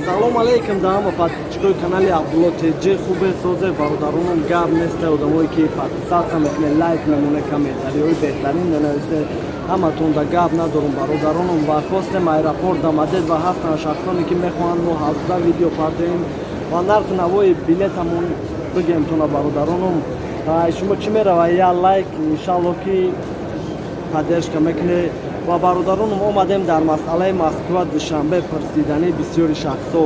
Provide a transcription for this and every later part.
Салом алейкум да ҳама подписчикои канали Абдулло ТЖ. Хубе, созе, бародаронам? Гап неста. Одамое ки подписаться мекунед, лайк мемоне, комментариҳои беҳтарин менависе, ҳаматон да гап надорум, бародаронам. Ва хостем аэропорт Домодедово. Ҳастанд шахсоне ки мехоҳанд мо ҳаррӯза видео партоем ва нархи навои билетамон бигем тона, бародаронам. Шумо чӣ мерава? Я лайк, иншалло, ки поддержка мекунед. Ва, бародаронам, омадем дар масъалаи Москва Душанбе. Пурсидани бисёри шахсо,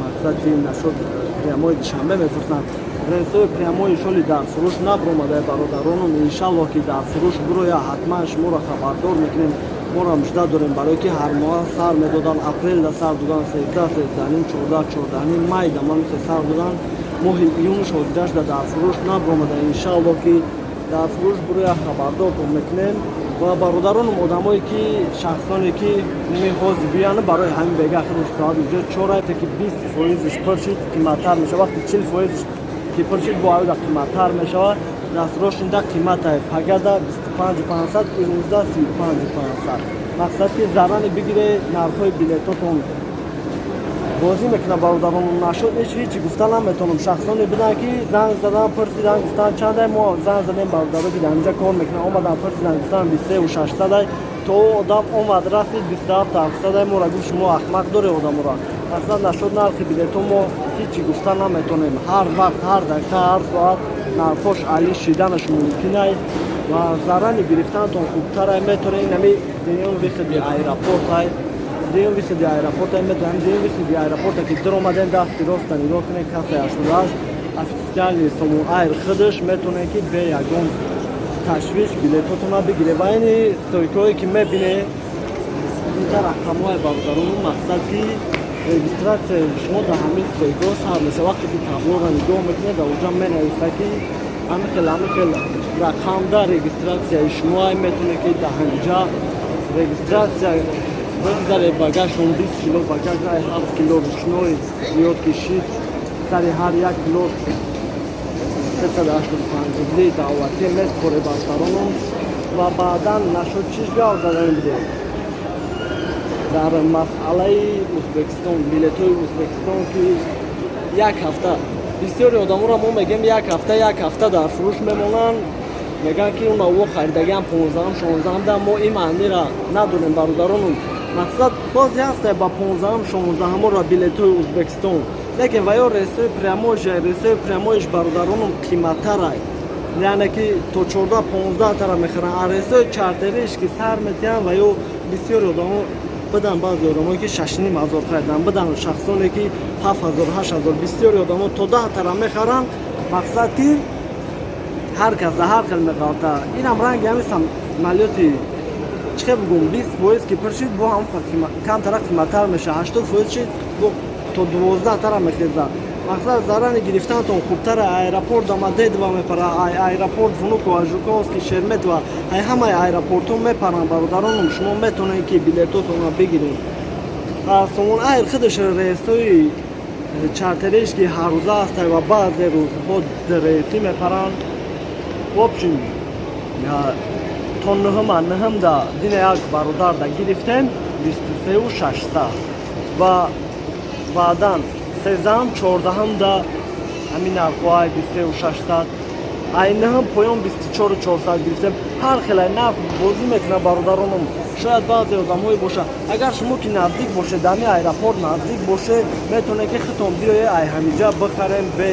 мақсади нашод прямой Душанбе мепурсанд. Рейсои прямой шоли дар фурӯш набуромада, бародаронам. Иншалло, ки дар фурӯш буроя, ҳатман шуморо хабардор мекунем. Моро мужда дорем, барое ки ҳар моҳ сар медодан. Апрелда сар додан, 13, 13.5, 14, 14.5, майда манусе сар додан. Моҳи июн шодидашда дар фурӯш набуромада. Иншалло, ки дар фурӯш буроя, хабардортон мекунем. Ва, бародаронам, одамое ки, шахсоне ки мехост биёянд, барои ҳамин бега худаш соат уҷо чорате ки 20 фоизш пур шид, қиматтар мешавад. Вақти 40 фоизш ки пур шид, бо аюда қиматтар мешавад. Дастрошинда қиматай пагада 25 500, ирӯзда 35 500. Мақсад ки заррани бигире, нархҳои билетотон бозӣ мекунад, бародарон. Нашуд ҳеч ҳечи гуфта наметавонам. Шахсоне буданд, ки занг задан, пурсидан, гуфтан чандай. Мо занг задем, бародаро ки дар инҷа кор мекунанд, омадан, пурсидан, гуфтан 23 600-ай. То одам омад, расид, 27 700-ай. Мора гуфт: «Шумо ахмақ доре одаморо». Аслан нашуд нархи билето мо ҳечи гуфта наметавонем. Ҳар вақт, ҳар дақиқа, ҳар соат нархош али шиданаш мумкинай ва заррани гирифтанатон хубтарай. Метавонед, инами дуюм выходи аэропортай, дуюм выходи аэропорта метавонем. Дуюм выходи аэропорта ки дуромадем, дасти роста нигоҳ кунед, кассаи 88, официальный Сомон Айр худаш. Метавонед ки бе ягон ташвиш билетотона бигиред. Ва ини стойкое ки мебинед, инҷа рақамҳои, бародарону, мақсад ки регистрация шумо дар ҳамин стойкаҳо сар мешавад. Вақте ки таблоро нигоҳ мекунед, дар оҷа менависад, ки ҳамин хел, ҳамин хел рақамда регистрацияи шумо. Метавонед ки дар ҳаминҷа регистрация бигзаре. Багажшон 20 кило багаж, ай 7 кило ручной зиёд кишид, сари ҳар 1 кило 385 рубли давлатӣ меспоре, бародаронам. Ва баъдан нашуд чиш гап задан будем дар масъалаи Ӯзбекистон, билетҳои Ӯзбекистон, ки як ҳафта бисёри одаморо мо мегӯем, як ҳафта, як ҳафта дар фурӯш мемонанд. Мегӯянд, ки он аво харидагиам 15-ам, 16-ам да. Мо ин маънира надорем, бародаронум. Мақсад боз ҳаста ба 15-ам, 16-аморо билетҳои Ӯзбекистон, лекин ва ё рейсҳои прямойш, рейсҳои прямойш, бародаронум, қиматтарай, яъне ки то 14, 15 тара мехаранд. А рейсҳои чартериш ки сар метиҳанд, ва ё бисёри одамо бидан, баъзе одамое ки 6,5 ҳазор харидан бидан, шахсоне ки 7000, 8000, бисёри одамо то 10 тара мехаранд. Мақсад ки ҳар кас да ҳар хел меғалта. Инам ранги ҳамин самолёти, чӣ хел бигӯм, 20 фоиз ки пур шид, бо ҳам камтара қиматтар мешавад. 80 фоиз шид, бо то 12 тара мехезад. Мақсад зарани гирифтанатон хубтара. Аэропорт Домодедово мепара, аэропорт Внуково, Жуковский, Шереметьево, ай ҳамаи аэропортҳо мепаранд, бародаронум. Шумо метавонед ки билетотонро бигиред. Сомон Айр худаш рейсҳои чартериш ки ҳаррӯза ҳастад ва баъзе рӯзҳо рейсӣ мепаранд. В общем, то нӯҳума, нӯҳумда дина як бародарда гирифтем 23 600 ва баъдан 13-ам, 14-ҳамда ҳамин нархҳоай 23 600, ай нӯҳум поён 24 400 гирифтем. Ҳар хелай нарх бозӣ мекунад, бародаронам. Шояд баъзе одамҳое бошад, агар шумо ки наздик бошед, дар ҳамин аэропорт наздик бошед, метавонед ки худтон биёед, ай ҳаминҷа бихарем бе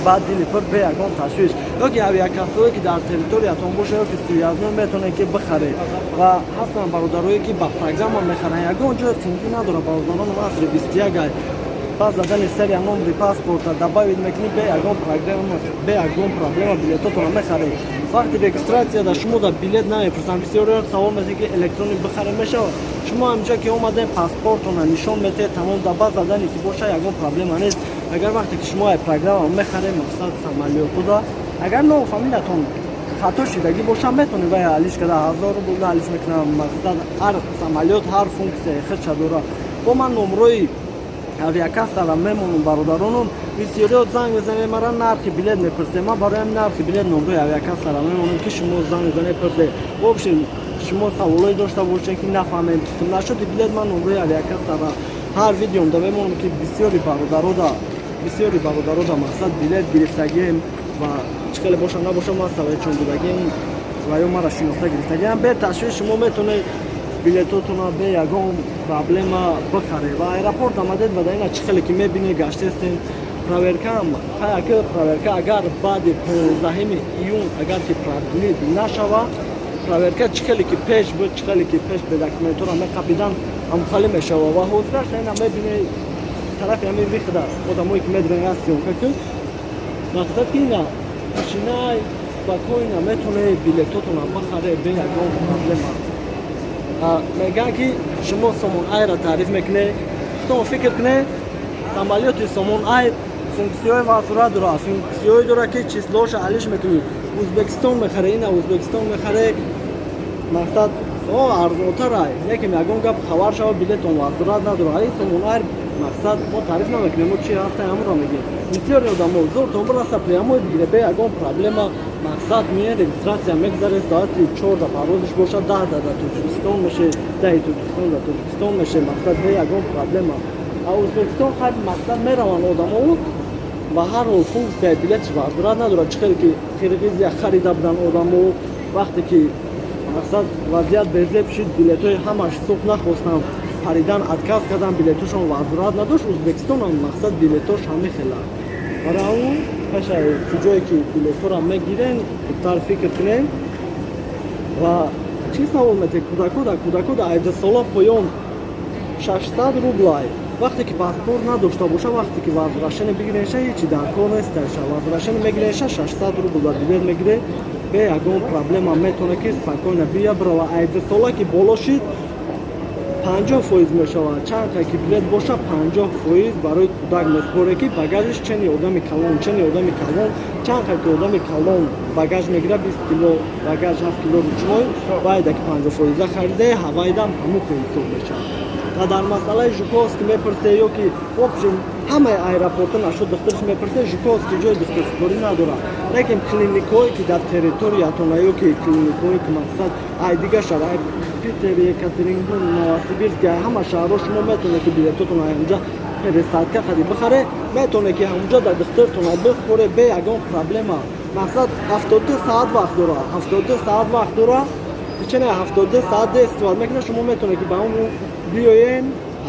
баъд дили пур, бе ягон ташвиш. Ё ки авиакассое ки дар территориятон бошад, ё ки Связной, метавонед ки бихаред. Ва ҳастанд бародарое ки ба программа мехаранд. Ягон ҷоя қиматӣ надорад, бародаронам. Асри 21 ай. Пас задани серия, номери паспорта добавить мекунӣ, бе ягон программа, бе ягон проблема билетотонро мехаред. Вақти регистрацияда шумо да билет намепурсанд. Бисёриён савол метиҳанд, ки электронӣ бихарем, мешавад? Шумо ҳаминҷа ки омадем, паспортона нишон метиҳед, тамом. Да баъд задане ки боша, ягон проблема нест. Агар вақте ки шумо ай программа мехаред, мақсад самолётода агар ном фамилиятон хато шидагӣ боша, метавонед вай алиш када, 1000 рубл алиш мекунам. Мақсад ҳар самолёт ҳар функсияи худша дорад. Бо ман номрои авиакассара мемонам, бародаронум. Бисёриёт занг мезанед, мара нархи билет мепурсед. Ман барои ҳамин нархи билет номрои авиакассара мемонам, ки шумо занг мезанед, пурсед. В общем, шумо саволое дошта бошед, ки нафаҳмед нашуди билет, ман номрои авиакассара Ҳар видеомда мемонам, ки бисёри бародарода мақсад билет гирифтагием ва чӣ хеле боша набоша, ман советчон будагием ва ё мара шинохта гирифтагиам. Бе ташвиш шумо метавонед билетотона бе ягон проблема бихаред. Ва аэропорт омадед ва дар ина чӣ хеле ки мебинед, гаштестен, проверкаам хаяки проверка агар баъди 15 июн агар ки продлить нашава, проверка чӣ хеле ки пеш буд, чӣ хеле ки пеш бе документора меқапидан, ҳамхалӣ мешава. Ва ҳозираш ина мебинед, тарафи ҳамин выхода одамое ки медонанд, аз съёмка ки мақсад ки ина тишинай, спокойно метавонед билетотона бихаред бе ягон проблема. Мегӯянд, ки шумо Сомон Айра таъриф мекунед. Худтон фикр кунед, самолёти Сомон Айр функсияҳои возврат дорад, функсияҳое дорад, ки числоша алиш мекунӣ. Узбекистон мехаре, ина Узбекистон мехаре, мақсад о арзонтарай, лекин ягон гап хабар шава, билетон возврат надорад. Ин Сомон Айр, мақсад, мо таъриф намекунем, мо чи ҳаста, ҳамонро мегӯем. Бисёри одамо зортон бираса, прямой бигире бе ягон проблема. Мақсад, мея, регистрация мегзаре, соати 4-да парвозиш боша, 10-да дар Тоҷикистон меше, 10-и Тоҷикистон дар Тоҷикистон меше, мақсад, бе ягон проблема. А Узбекистон хайр, мақсад, мераванд одамо ва ҳар ҳол функсияи билетш возврат надорад. Чӣ хеле ки Қирғизия харида буданд одамо, вақте ки мақсад вазъият безеб шуд, билетҳои ҳамаш сӯхт, нахостанд паридан, отказ кардан, билетошон возврат надошт. Узбекистонам, мақсад, билетош ҳами хела. Барои он пешаи куҷое ки билетҳоро мегирен, хубтар фикр кунем. Ва чӣ савол метед? Кӯдакода 18 сола поён 600 рублай, вақте ки паспорт надошта боша. Вақте ки возвращение бигиренша, ҳечи дар кор несташа. Возвращение мегиренша, 600 рубл дар билет мегире, бе ягон проблема метавона ки спокойно бия бирава. 18 сола ки боло шид, 50% мешавад. Чанд қа ки билет боша, 50% барои кӯдак меспоре, ки багажиш чени одами калон, чени одами калон. Чанд қа ки одами калон багаж мегирад, 20 кило багаж, 7 кило ручной, байда ки 50 фоиза хариде, ҳавайдам ҳамун хел ҳисоб мешавад. Ва дар масъалаи Жуковский мепурсе ё ки вообщем ҳамаи аэропортҳо нашуд духтурш мепурсе, Жуковский ҷои духтурсупорӣ надорад, лекин клиникҳое ки дар территориятона ё ки клиникҳое ки, мақсад, ай дигар шаҳр, ай Питер, Екатеринбург, Новосибирск, ҳама шаҳрҳо, шумо метавонед ки билетотон ҳамунҷа пересадка хади бихаре, метавонед ки ҳамунҷа дар духтуртона биспоре бе ягон проблема. Мақсад, 72 саат вақт дорад, 72 саат вақт дорад, чена 72 саат действовать мекунад. Шумо метавонед ки ба он биёен,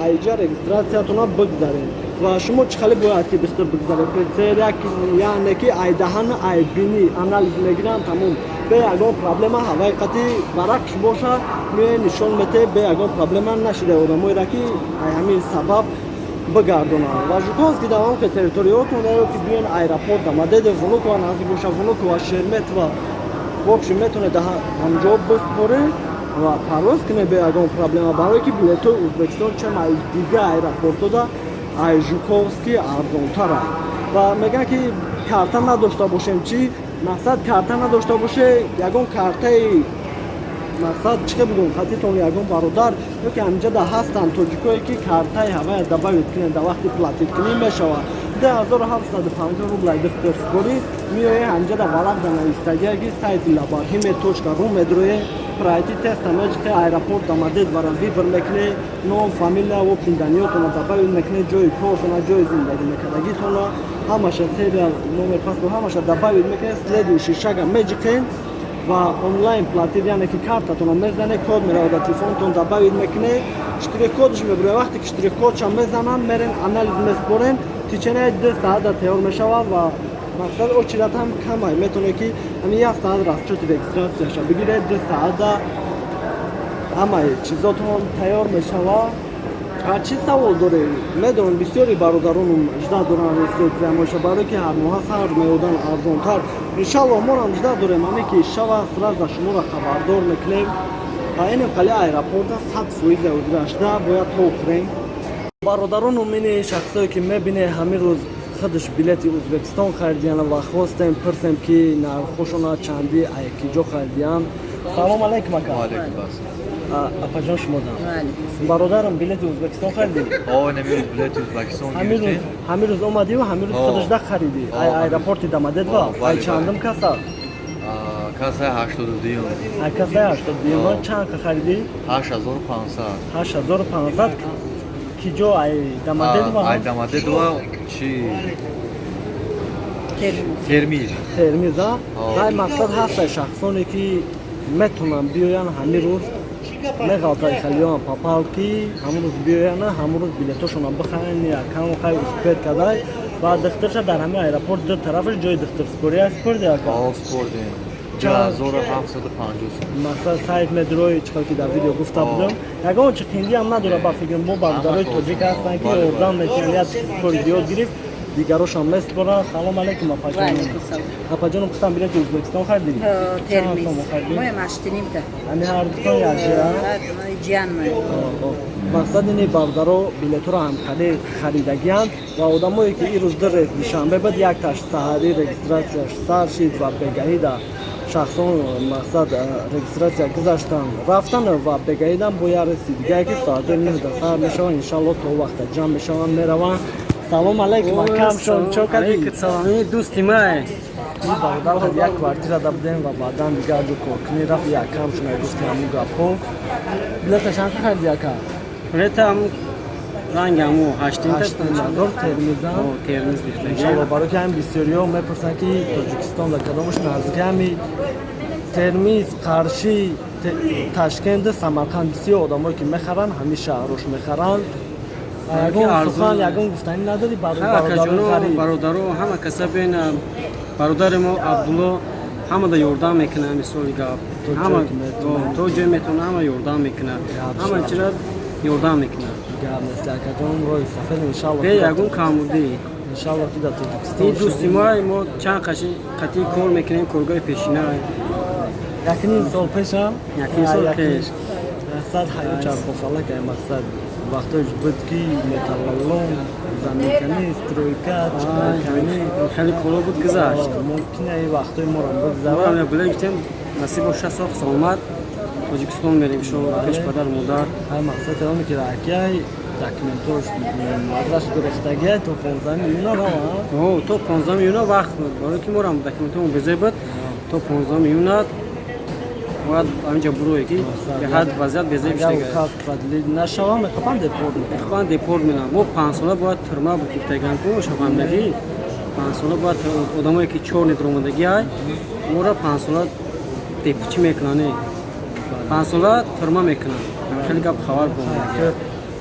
айҷа регистратсиятона бигзарен. Ва шумо чӣ хеле бояд ки духтур бигзаред? ПЦР, яъне ки ай даҳана, ай бинӣ анализ мегиранд, тамом, бе ягон проблема. Ҳаваи қати варақш боша, меоен, нишон метаҳед, бе ягон проблема. Нашида одамоера ки ай ҳамин сабаб бигардонанд. Ва Жуковский дар он территориотон ё ки биёен аэропорт Домодедово, Внуково наздик боша, Внуково, Шереметьево, вообщем метавонед ҳамҷо биспоред ва парвоз кунед бе ягон проблема, барое ки билетҳои Узбекистон чем ай дигар аэропортода ай Жуковский арзонтаранд. Ва мегӯянд, ки карта надошта бошем чӣ? Мақсад, карта надошта боше, ягон картаи, мақсад, чӣ хел бигӯм, хатитон ягон бародар ё ки ҳаминҷада ҳастанд тоҷикое, ки картаи ҳавая добавить кунед, дар вақти платить кунӣ мешавад. 2750 рубла духтурсупорӣ, меоe, ҳаминҷада варақ да навистагия, ки сайти labarhime.ru медроe, пройти теста меҷиқе, аэропорт Домодедово выбор мекунӣ, ном, фамилия, в общем, данныетона добавить мекунӣ, ҷои кортона, ҷои зиндагӣ мекардагитона, ҳамаша, серия, номер паспорт, ҳамаша добавить мекунед, следующий шага меҷиқен ва онлайн платить, яъне ки картатона мезане, код меравад дар телефонтон, добавить мекунед, штрих-кодш мебуред. Вақте ки штрих-кодша мезананд, мерен, анализ меспорен, течение 2 саата тайёр мешавад. Ва мақсад, очередь ҳам камай, метавонед ки ҳамин як саат расчёти регистратсияша бигиред, 2 саата ҳамаи чизотон тайёр мешавад. Чӣ савол доред? Медонам, бисёри бародаронум жда доранд прямойша, барое ки ҳар моҳа сар меодан арзонтар. Иншаллоҳ, морам жда дорем, ҳаме ки шава, сразу шуморо хабардор мекунем. Ва инем қали аэропорта 100% озирашда бояд то хӯрем. Бародарону мини шахсое ки мебине, ҳамин рӯз худаш билети Узбекистон харидиян ва хостем пурсем, ки нархошона чанди, айкиҷо харидиян. Салом алейкум, ака. Апаҷон, шумо дам. Бародарам, билети Узбекистон харидӣ? Билети Узбекистон. Ҳамин рӯз омадиву ҳамин рӯз худашда харидӣ ай аэропорти Домодедово? Ай чандум каса? Касаи 82-юм. Ай касаи 82-юм. Чанд ка харидӣ? 8500. 8500. Киҷо, ай Домодедово? Ай Домодедово чи Термиз. Термиза. Ай мақсад ҳастай, шахсоне ки метавонанд биёянд, ҳамин рӯз меғалтаи халиён попал, ки ҳамон рӯз биёяна, ҳамон рӯз билетошонро бихаранд. Якам хай успеть кадай ва духтарша дар ҳамин аэропорт ду тарафаш ҷои духтарспорӣ аст, спорди, ака? О, спордем. 2750 сом. Мақсад, сайт медрои, чӣ ки дар видео гуфта будам, ягон чи қиндиам надорад. Ба фикрам, мо бародарои тоҷик ҳастанд, ки ёрдам метиҳанд. Як спори ёд гирифт, дигарошам меспоранд. Салом алейкум, апаҷонам. Апаҷонам, гуфтам, билети Ӯзбекистон харидӣ? Термиз. Харидӣ? Моям ҳаштинимта. Ҳами ҳар дутон якҷоя? Ҷиянмай. Мақсад ини, бародаро билетҳоро ҳам харидагианд ва одамое ки ирӯз ду рейс Душанбе буд, якташ саҳарӣ регистрация ш сар шид ва бегаҳида шахсон, мақсад, регистрация гузаштан, рафтан ва бегаҳидан бо як рейси дигае, ки соати 9-да сар мешаванд, иншалло, то вақта ҷамъ мешаванд, мераванд. Салом алейкум, акамшон, чо кардӣ? Дӯсти май. Бародар, як квартира да будем ва баъдан дигар ҷо коркунӣ рафт. Якамшон гуфти ҳамун гапҳо. Билета чанд хариди, ака? Билета ҳамун ранг, ҳаму ҳаштинта. 8000, Термиза. Термиз. Иншалло, барои ки ҳамин бисёриҳо мепурсанд, ки Тоҷикистон дар кадомаш наздики. Ҳами Термиз, Қарши, Ташкенду Самарқанд бисёр одамое ки мехаранд, ҳамин шаҳрош мехаранд. Ягон сухан, ягон гуфтанӣ надорӣ бародари? Бародаро, ҳама каса бен, бародари мо Абдулло ҳамада ёрдам мекунад. Мисоли гап, то ҷое метавона, ҳама ёрдам мекунад, ҳама чира ёрдам мекунад. Гап нест, акаҷон, роҳи сафед, иншалло. Бе ягон камбудӣ. Иншалло, ки дар Тоҷикистон. Ин дӯсти мо, мо чанд қаши қатъи кор мекунем, коргоҳи пешина. Якним сол пешам. Якним сол пеш. Мақсад, ҳаё чархофалак, ай мақсад, вақтош буд, ки металлолом, заминканӣ, стройка, чиканӣ. Хеле коро буд, гузашт. Мумкин ай вақтои моро бигзарад. Биле гуфтем, насиб боша, соҳ саломат Тоҷикистон мерем шо пеш падару модар. Ҳай, мақсад кардам, ки ракияй документош мадраш гирифтагиай, то 15 июна рава. То 15 июна вақт буд, барои ки морам документомон безе буд. То 15 июна бояд ҳаминҷа бурое, ки беҳад вазъият безе биштага. Продлить нашава, мехоҳанд депорт мекунанд. Мехоҳанд депорт менам. Мо 5 сола бояд тюрьма гуфтаган ку шавандагӣ, 5 сола бояд одамое ки чёрный дуромадагӣ ай, моро 5 сола депчӣ мекунанд, 5 сола тюрьма мекунанд. Хеле гап хабар бо.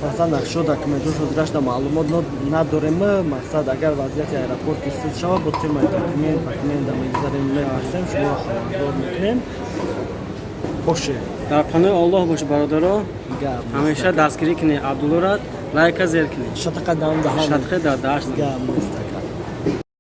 Мақсад, нақшо, документош ҳозирашда маълумот надорем. Мақсад, агар вазъияти аэропорт ки суд шава, бо темаи документ документа мегузарем, мепурсем, шуморо хабардор мекунем. Боше. Дар панои Аллоҳ бошед, бародаро. Гап. Ҳамеша дастгирӣ кунед Абдуллора, лайка зер кунед. Шатақа дам даҳан. Шатқи дар дашт. Гап нест.